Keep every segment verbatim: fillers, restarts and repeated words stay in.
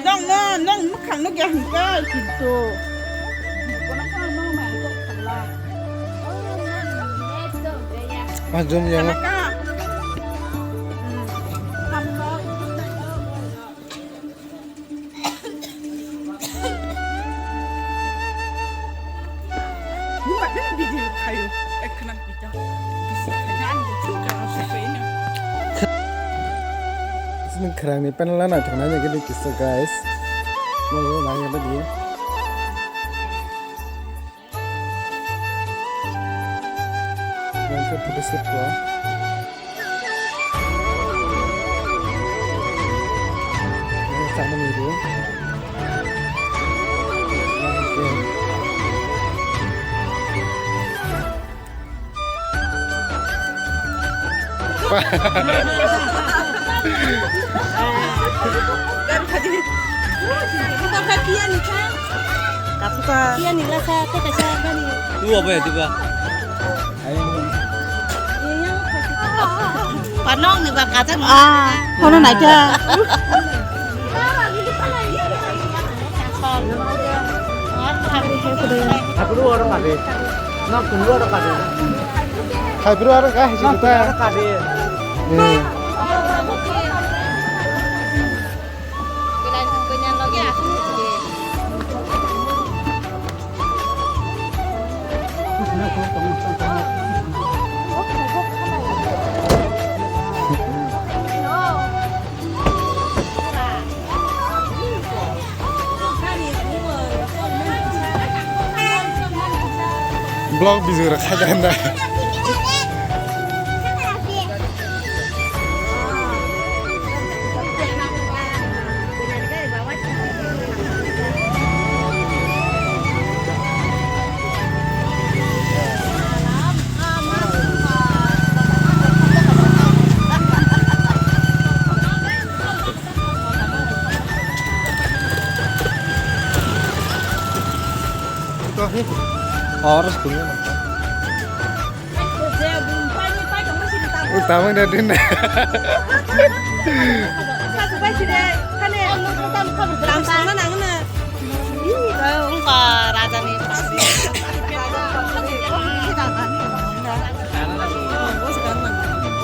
Nong no, nong mwkhang no ge hwnkhe kintu. Ah, jom yang. Sini khrang ni panel na thangna ni gini kisa, guys. Mau nanya tadi. Yang ke putih sepuluh. Yang sama ni dua. Kapuka. Iya ni rasa, kau tak sadar ni. Tuh apa ya, tuh, Kak? Panong ni ba kacang. Ah, kono naikha. Hapuru oro kade. Nok kunu oro kade. Hapuru oro kah sih kita. Oro kade. Hmm. Vlog video rok khai da hwnda. Oro school. Utamang dia din. Wngkha raja ni.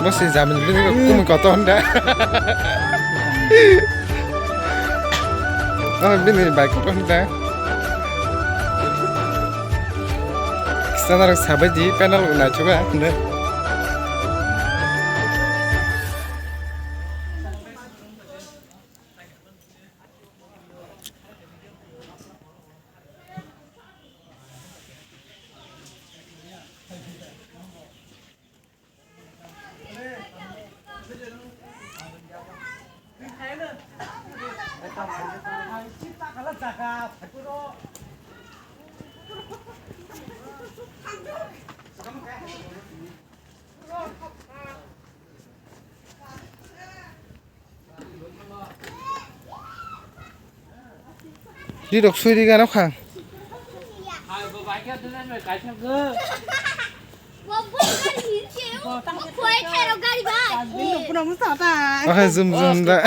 Bosi jamin bini kumi koto honda. Oh, bini bai koto honda. Sana rok sabai di panel unai chuba. Di rok sui di gana khang. Oke, zoom, zoom da.